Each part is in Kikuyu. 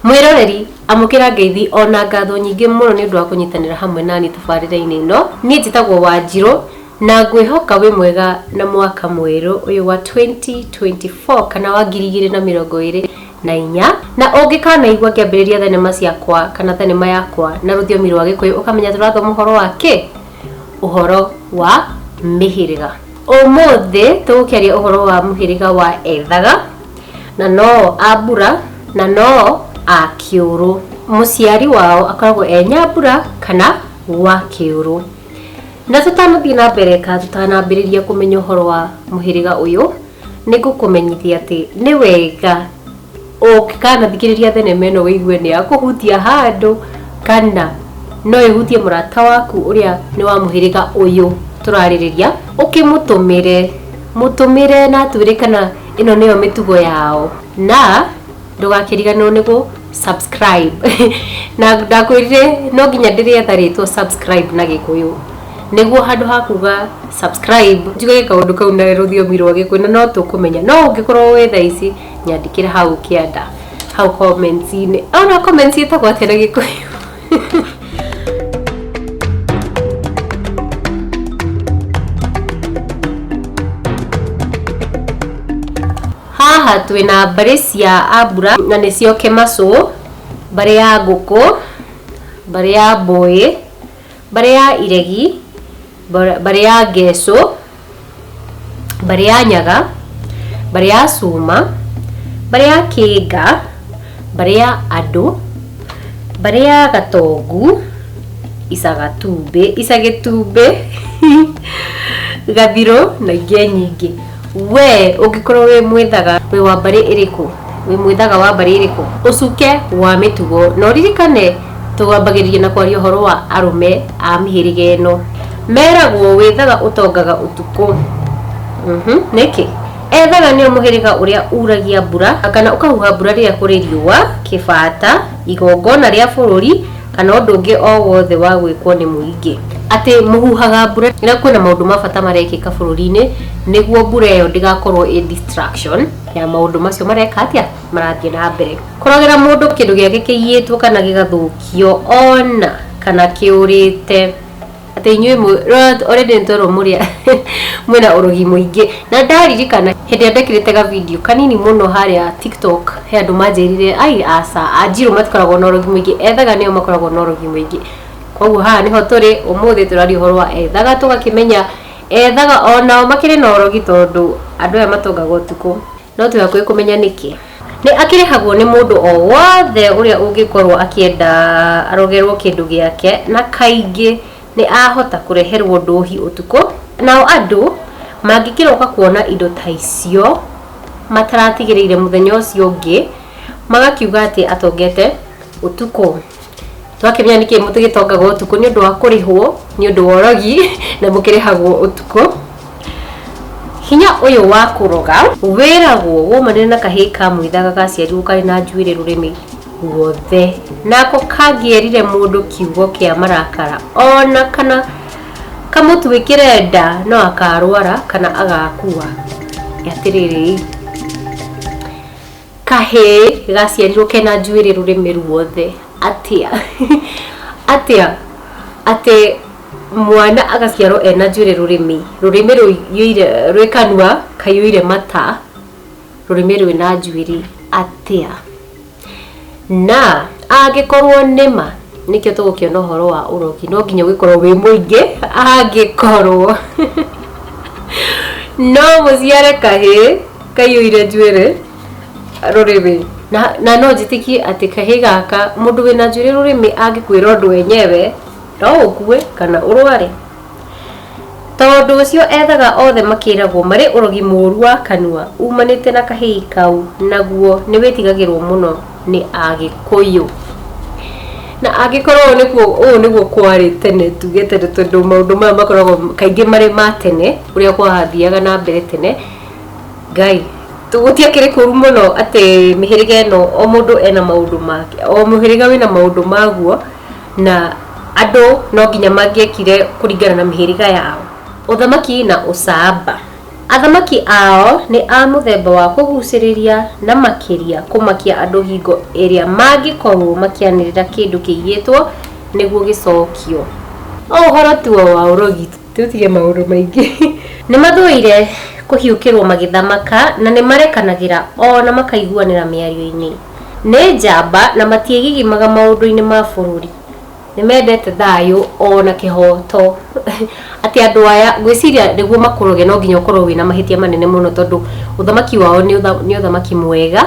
Mwĩroreri, amũkĩra ngeithi ona ngatho nyingĩ mũno nĩ ũndũ wa kũnyitanĩra hamwe nani tabarĩra-inĩ ĩno. Niĩ njĩtagwo Wanjirũ na ngwĩhoka wĩ mwega na mwaka mwerũ ũyũ wa 2024 kana wa 2024. Na ũngĩkanaigua ngĩambĩrĩria thenema ciakwa kana thenema yakwa na rũthiomi rwa Gĩkũyũ ũkamenya tũrathoma ũhoro wa kĩ? Ũhoro wa mĩhĩrĩga. Ũmũthĩ tũgũkĩaria ũhoro wa mũhĩrĩga wa Ethaga na no a Mbura na no a Kĩũrũ. Mũciari wao akoragwo e Nyambura kana wa Kĩũrũ. Na tũtanathiĩ na mbere kana tũtanambĩrĩria kũmenya ũhoro wa mũhĩrĩga ũyũ, nĩ ngũkũmenyithia atĩ nĩ wega ũngĩkanathikĩrĩria thenema ĩno wĩigue nĩ yakũhutia handũ kana no ĩhutie mũrata waku ũrĩa nĩ wa mũhĩrĩga ũyũ tũrarĩrĩria, ũkĩmũtũmĩre, mũtũmĩre na atwĩre kana ĩno nĩyo mĩtugo yao. Na ndũgakĩriganĩrwo nĩ gũ subscribe na ndakwĩrire no nginya ndĩrĩetha rĩtwa subscribe na Gĩkũyũ nĩguo handũ ha kuga subscribe njugage kaũndũ kau na rũthiomi rwa Gĩkũyũ na no tũkũmenya. No ũngĩkorwo wĩ thaa ici nyandĩkĩre hau kĩanda hau comments-inĩ, ona comments ĩtagwo atĩa na Gĩkũyũ? Haha twĩna mbarĩ cia Ambura na nĩcio Kĩmacũ, mbarĩ ya Ngũkũ, mbarĩ ya Mbũĩ, mbarĩ ya Iregi, mbarĩ ya Ngecũ, mbarĩ ya Nyaga, mbarĩ ya Cuma, mbarĩ ya Kĩnga, mbarĩ ya Andũ, mbarĩ ya Gatongu, Icagatumbĩ, Icagĩtumbĩ, Gathirũ na ingĩ nyingĩ. We ũngĩkorwo wĩ mwĩthaga wĩ wa mbarĩ ĩrĩkũ? Wĩ mwĩthaga wa mbarĩ ĩrĩkũ? Ũcuke wa mĩtugo. Na ũririkane twambagĩrĩria na kwaria ũhoro wa arũme a mĩhĩrĩga ĩno. Meragwo wĩthaga ũtongaga ũtukũ. Nĩkĩ? Ethaga nĩo mũhĩrĩga ũrĩa uragia mbura kana ũkahuha mbura rĩrĩa kũrĩ riũa, kĩbata, igongona rĩa bũrũri kana ũndũ ũngĩ o wothe wa gwĩkwo nĩ mũingĩ. Atĩ mũhuhaga mbura rĩrĩa kwĩna maũndũ ma bata marekĩka bũrũri-inĩ nĩguo mbura ĩyo ndĩgakorwo ĩ distraction ya maũndũ macio mareka atĩa? Marathiĩ na mbere. Kũrogera mũndũ kĩndũ gĩake kĩiyĩtwo kana gĩgathũkio ona kana kĩũrĩte. Atĩ inyuĩ already nĩ twerwo mũrĩ mwĩna ũrogi mũingĩ. Na ndaririkana hĩndĩ ĩrĩa ndekĩrĩte ga video kanini mũno harĩa TikTok, he andũ manjĩrire ai aca, Anjirũ matikoragwo na ũrogi mũingĩ, Ethaga nĩo makoragwo na ũrogi mũingĩ. Koguo haha nĩho tũrĩ ũmũthĩ tũraria ũhoro wa Ethaga tũgakĩmenya Ethaga onao makĩrĩ na ũrogi tondũ andũ aya matongaga ũtukũ. No twĩ hakuhĩ kũmenya nĩkĩ. Nĩ akĩrĩhagwo nĩ mũndũ o wothe ũrĩa ũngĩkorwo akĩenda arogerwo kĩndũ gĩake na kaingĩ nĩ ahota kũreherwo ndũhi ũtukũ. Nao andũ mangĩkĩroka kuona indo ta icio mataratigĩrĩire mũthenya ũcio ũngĩ magakiuga atĩ atongete ũtukũ. Twakĩmenya nĩkĩ mũtĩgĩtongaga ũtukũ nĩ ũndũ wa kũrĩhwo nĩ ũndũ wa ũrogi na mũkĩrĩhagwo ũtukũ. Hinya ũyũ wa kũroga wĩragwo waumanire na kahĩĩ ka mwĩthaga gaciarirwo karĩ na njuĩrĩ rũrĩmĩ ruothe nako kangĩerire mũndũ kiugo kĩa marakara ona kana kamũtuĩkĩre nda no akarwara kana agakua. Atĩrĩrĩ, kahĩĩ gaciarirwo kena njuĩrĩ rũrĩmĩ ruothe atĩa? Atĩa? Atĩ mwana agaciarwo ena njuĩrĩ rũrĩmĩ, rũrĩmĩ rũiyũire rwĩ kanua kaiyũire mata, rũrĩmĩ rwĩna njuĩrĩ atĩa? Na angĩkorwo nĩma, nĩkĩo tũgũkĩona ũhoro wa ũrogi, no nginya ũgĩkorwo wĩ mũingĩ angĩkorwo no mũciare kahĩĩ kaiyũire njuĩrĩ rũrĩmĩ. Na no njĩtĩkie atĩ kahĩĩ gaka mũndũ wĩna njuĩrĩ rũrĩmĩ angĩkwĩra ũndũ wenyewe no ũkue kana ũrware. Tondũ ũcio ethaga othe makĩragwo marĩ ũrogi mũũru wa kanua umanĩte na kahĩĩ kau naguo nĩ wĩtigagĩrwo mũno nĩ Agĩkũyũ. Na angĩkorwo ũũ nĩguo ũũ nĩguo kwarĩ tene tuge tene tondũ maũndũ maya makoragwo kaingĩ marĩ ma tene ũrĩa kwathiaga na mbere tene, Ngai gũtiakĩrĩ kũru mũno atĩ mĩhĩrĩga ĩno o mũndũ ena maũndũ make, o mũhĩrĩga wĩna maũndũ maguo na andũ no nginya mangĩekire kũringana na mĩhĩrĩga yao. Ũthamaki na ũcamba. Athamaki ao nĩ a mũthemba wa kũgucĩrĩria na makĩria kũmakia andũ hingo ĩrĩa mangĩkorwo makĩanĩrĩra kĩndũ kĩiyĩtwo nĩguo gĩcokio. O ũhoro tu o wa ũrogi tũtige maũndũ maingĩ. Nĩ mathũire kũhiũkĩrwo magĩthamaka na nĩ marekanagĩra o na makaiguanĩra mĩario-inĩ. Nĩ njamba na matiĩgigimaga maũndũ-inĩ ma bũrũri. Nĩ mendete thayũ o na kĩhoto. Atĩ andũ aya ngwĩciria nĩguo makũroge no nginya ũkorwo wĩna mahĩtia manene mũno tondũ ũthamaki wao nĩ ũthamaki mwega.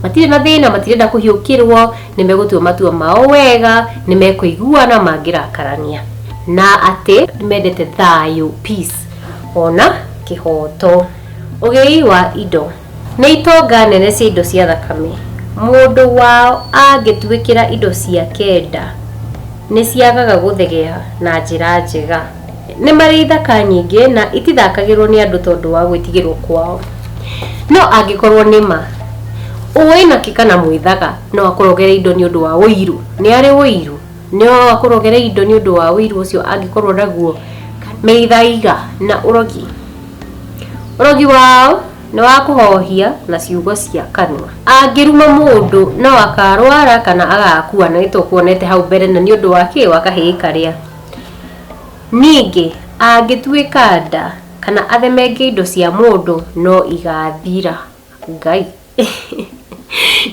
Matirĩ na thĩna, matirenda kũhiũkĩrwo, nĩ megũtua matua mao wega, nĩ mekũiguana mangĩrakarania. Na atĩ nĩ mendete thayũ, peace, ona kĩhoto. Ũgĩi wa indo. Nĩ itonga nene cia indo cia thakame. Mũndũ wao angĩtuĩkĩra indo ciake nda, nĩ ciagaga gũthegea na njĩra njega. Nĩ marĩ ithaka nyingĩ na itithakagĩrwo nĩ andũ tondũ wa gwĩtigĩrwo kwao. No angĩkorwo nĩ ma, ũĩ nakĩ kana mwĩthaga no akũrogere indo nĩ ũndũ wa ũiru? Nĩ arĩ ũiru? No akũrogere indo nĩ ũndũ wa ũiru ũcio angĩkorwo naguo? Mĩthaiga na ũrogi. Ũrogi wao nĩ wa kũhohia na ciugo cia kanua. Angĩruma mũndũ no akarwara kana agakua na nĩtũkuonete hau mbere na nĩ ũndũ wa kĩ? Wa kahĩĩ karĩa. Ningĩ angĩtuĩka nda kana athemenge indo cia mũndũ no igathira. Ngai.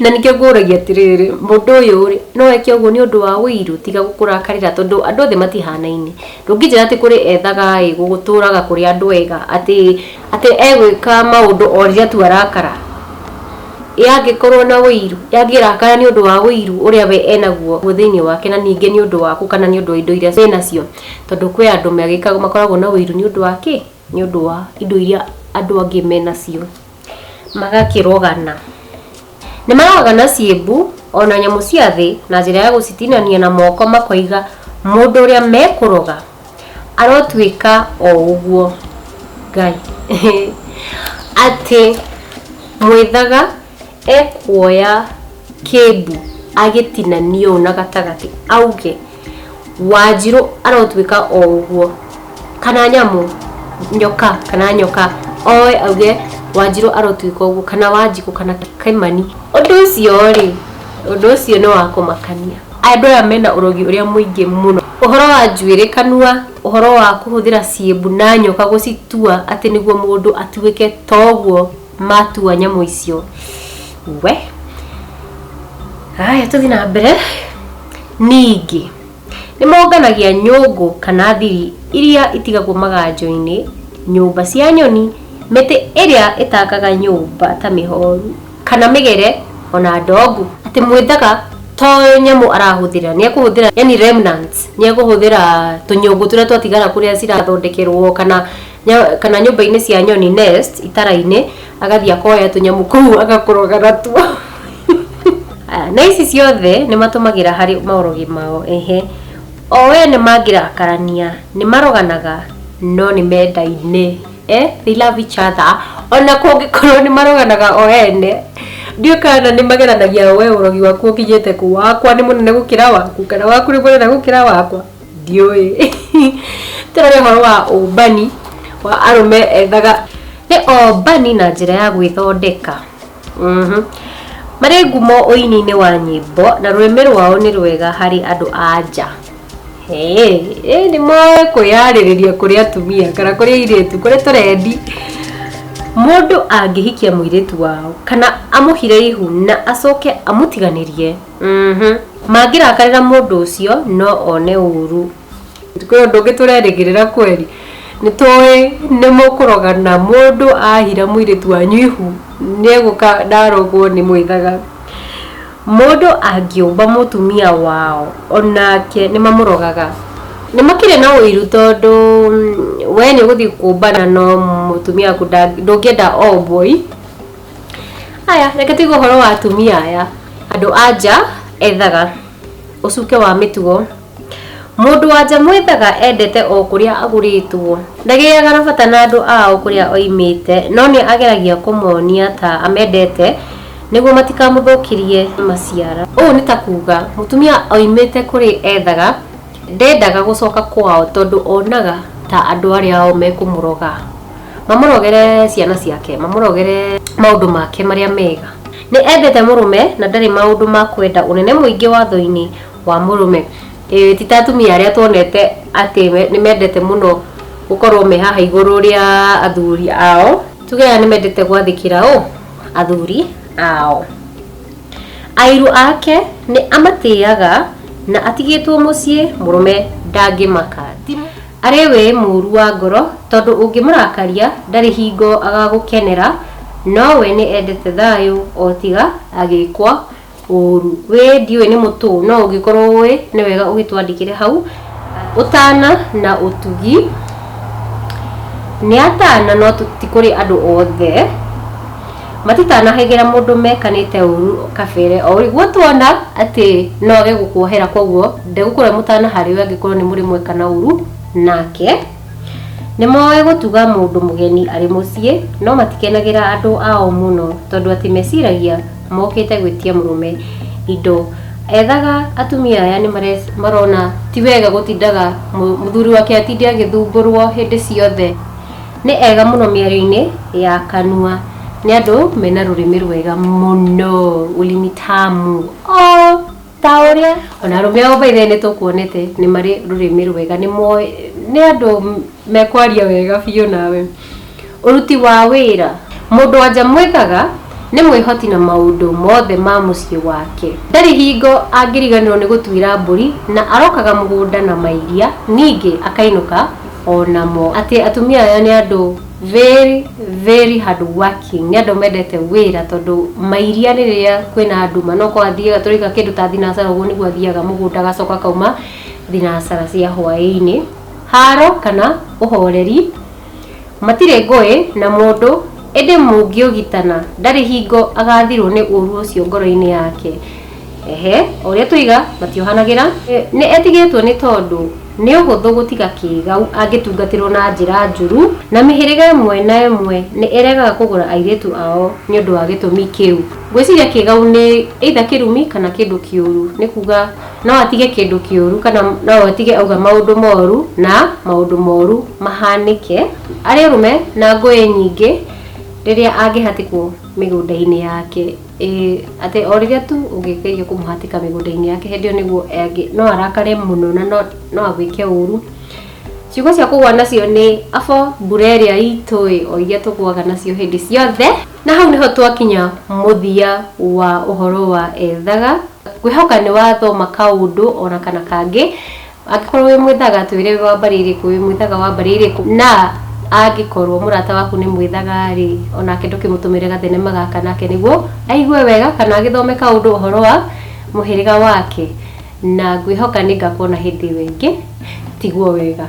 Na nĩkĩo ngũragia atĩrĩrĩ, mũndũ ũyũ rĩ, no eke ũguo nĩ ũndũ wa ũiru tiga gũkũrakarĩra tondũ andũ othe matihanaine. Ndũngĩnjĩra atĩ kũrĩ ethaga ĩ gũtũraga kũrĩ andũ ega atĩ atĩ egwĩka maũndũ o rĩrĩa tu arakara. Ĩ angĩkorwo na ũiru, ĩ angĩrakara nĩ ũndũ wa ũiru ũrĩa we enaguo thĩinĩ wake na ningĩ nĩ ũndũ waku kana nĩ ũndũ wa indo iria wĩnacio. Tondũ kwĩ andũ makoragwo na ũiru nĩ ũndũ wa kĩ? Nĩ ũndũ wa indo iria andũ angĩ menacio. Magakĩrogana. Nĩ marogaga na ciĩmbu o na nyamũ cia thĩ na njĩra ya gũcitinania na moko makoiga mũndũ ũrĩa mekũroga arotuĩka o ũguo. Ngai. Atĩ mwĩthaga ekuoya kĩmbu agĩtinanie ũũ na gatagatĩ auge Wanjirũ arotuĩka o ũguo kana nyamũ nyoka kana nyoka oe auge Wanjirũ arotuĩka ũguo kana Wanjikũ kana Kĩmani. Ũndũ ũcio rĩ, ũndũ ũcio nĩ wa kũmakania. Andũ aya mena ũrogi ũrĩa mũingĩ mũno. Ũhoro wa njuĩrĩ kanua, ũhoro wa kũhũthĩra ciĩmbu na nyoka gũcitua atĩ nĩguo mũndũ atuĩke ta ũguo matua nyamũ icio. We! Haya tũthiĩ na mbere. Ningĩ, nĩ monganagia nyũngũ kana thiri iria itigagwo maganjo-inĩ, nyũmba cia nyoni, mĩtĩ ĩrĩa ĩtakaga nyũmba ta mĩhoru, kana mĩgere ona ndongu. Atĩ mwĩthaga to nyamũ arahũthĩra, nĩ ekũhũthĩra yani remnants, nĩ ekũhũthĩra tũnyũngũ tũrĩa twatigara kũrĩa cirathondekerwo kana kana nyũmba-inĩ cia nyoni nest, itara-inĩ, agathiĩ akoya tũnyamũ kũu agakoroga natuo. Na ici ciothe nĩ matũmagĩra harĩ maũrogi mao ehe. O ene mangĩrakarania nĩ maroganaga no nĩ mendaine eh, they love each other ona kũngĩkorwo nĩ maroganaga o ene ndiũĩ kana nĩ mageranagia we ũrogi waku ũkinyĩte kũ wakwa nĩ mũnene gũkĩra waku kana waku nĩ mũnene gũkĩra wakwa ndiũĩ tũrore ũhoro wa ũmbani wa arũme ethaga nĩ ombani na njĩra ya gwĩthondeka Marĩ ngumo ũini-inĩ wa nyĩmbo na rũrĩmĩ rwao nĩ rwega harĩ andũ a nja. Nĩ moĩ kwĩyarĩrĩria kũrĩ atumia kana kũrĩ airĩtu, kũrĩ tũrendi. Mũndũ angĩhikia mũirĩtu wao kana amũhire ihu na acoke amũtiganĩrie, mangĩrakarĩra mũndũ ũcio no one ũũru. Kwĩ ũndũ ũngĩ tũrerĩgĩrĩra kweri? Nĩ tũĩ nĩ mũkũrogana mũndũ ahira mũirĩtu wanyu ihu nĩ egũka na arogwo nĩ mwĩthaga. Mũndũ angĩũmba mũtumia wao onake nĩ mamũrogaga. Nĩ makĩrĩ na ũiru tondũ we nĩ ũgũthiĩ kũmbana no mũtumia waku ndũngĩenda ombwo ii. Haya reke tũigue ũhoro wa atumia aya. Andũ a nja ethaga ũcuke wa mĩtugo. Mũndũ-wa-nja mwĩthaga endete o kũrĩa agũrĩtwo. Ndagĩaga na bata na andũ ao kũrĩa oimĩte, no nĩ ageragia kũmonia ta amendete nĩguo matikamũthũkĩrie maciara. Ũũ nĩ ta kuuga, mũtumia oimĩte kũrĩ ethaga ndendaga gũcoka kwao tondũ onaga ta andũ arĩa ao mekũmũroga. Mamũrogere ciana ciake, mamũrogere maũndũ make marĩa mega. Nĩ endete mũrũme na ndarĩ maũndũ ma kwenda ũnene mũingĩ watho-inĩ wa mũrũme. Ĩĩ ti ta atumia arĩa tuonete atĩ nĩ mendete mũno gũkorwo me haha igũrũ rĩa athuri ao. Tuge aya nĩ mendete gwathĩkĩra ũ? Athuri ao. Airu ake nĩ amatĩaga na atigĩtwo mũciĩ mũrũme ndangĩmaka. Arĩ wĩ mũru wa ngoro tondũ ũngĩmũrakaria ndarĩ hingo agagũkenera no we nĩ endete thayũ o tiga agĩkwa ũru. Wĩ ndiũĩ nĩ mũtũ no ũngĩkorwo ũĩ nĩ wega ũgĩtwandĩkĩre hau. Ũtana na ũtugi. Nĩ atana no ti kũrĩ andũ othe. Matitanahagĩra mũndũ mekanĩte ũru kabere. O ũguo tuona atĩ no age gũkuohera koguo ndegũkorwo e mũtana harĩ we angĩkorwo nĩ mũrĩ mwekana ũru nake. Nĩ moĩ gũtuga mũndũ mũgeni arĩ mũciĩ no matikenagĩra andũ ao mũno tondũ atĩ meciragia mokĩte gwĩtia mũrũme indo. Ethaga atumia aya nĩ marona ti wega gũtindaga mũthuri wake atinde agĩthumbũrwo hĩndĩ ciothe. Nĩ ega mũno mĩario-inĩ ya kanua. Nĩ andũ mena rũrĩmĩ rwega mũno, ulimi tamu. O ta ũrĩa ona arũme ao by the way nĩ tũkuonete nĩ marĩ rũrĩmĩ rwega, nĩ moĩ, nĩ andũ mekwaria wega biũ nawe. Ũruti wa wĩra. Mũndũ wa nja mwĩthaga nĩ mwĩhoti na maũndũ mothe ma mũciĩ wake. Ndarĩ hingo angĩriganĩrwo nĩ gũtuĩra mbũri na arokaga mũgũnda na mairia ningĩ akainũka o namo. Atĩ atumia aya nĩ andũ very very hard working, nĩ andũ mendete wĩra tondũ mairia nĩ rĩrĩa kwĩna nduma no korwo athiaga tũrauga kĩndũ ta thinacara ũguo nĩguo athiaga mũgũnda agacoka akauma thinacara cia hwaĩ-inĩ. Haro kana ũhoreri. Matirĩ ngũĩ na mũndũ, ĩndĩ mũngĩũgitana, ndarĩ hingo agathirũo nĩ ũũru ũcio ngoro-inĩ yake. Ehe, o ũrĩa twoiga, matiohanagĩra. Nĩ etigĩrĩtwo nĩ tondũ nĩ ũhũthũ gũtiga kĩĩgau angĩtungatĩrũo na njĩra njũru, na mĩhĩrĩga ĩmwe na ĩmwe nĩ ĩregaga kũgũra airĩtu ao nĩ ũndũ wa gĩtũmi kĩu. Ngwĩciria kĩĩgau nĩ either kĩrumi kana kĩndũ kĩũru, nĩ kuuga No atige kĩndũ kĩũru kana no atige auga maũndũ moru na maũndũ moru mahanĩke. Arĩ ũrũme na ngũĩ nyingĩ rĩrĩa angĩhatĩkwo mĩgũnda-inĩ yake. Ĩĩ atĩ o rĩrĩa tu ũngĩgeria kũmũhatĩka mĩgũnda-inĩ yake hĩndĩ ĩyo nĩguo no arakare mũno na no agwĩke ũru. Ciugo cia kũgwa nacio nĩ abo mbura ĩrĩa itũ ĩ, o iria tũgũaga nacio hĩndĩ ciothe. Na hau nĩho twakinya mũthia wa ũhoro wa ethaga. Ngwĩhoka nĩ wathoma kaũndũ ona kana kangĩ. Angĩkorwo wĩ mwĩthaga twĩre wĩ wa mbarĩ ĩrĩkũ, wĩ mwĩthaga wa mbarĩ ĩrĩkũ. Na angĩkorwo mũrata waku nĩ mwĩthaga rĩ, onake ndũkĩmũtũmĩre gathenema gaka nake nĩguo aigue wega kana agĩthome kaũndũ ũhoro wa mũhĩrĩga wake. Na ngwĩhoka nĩ ngakuona hĩndĩ ĩyo ĩngĩ. Tigwo wega.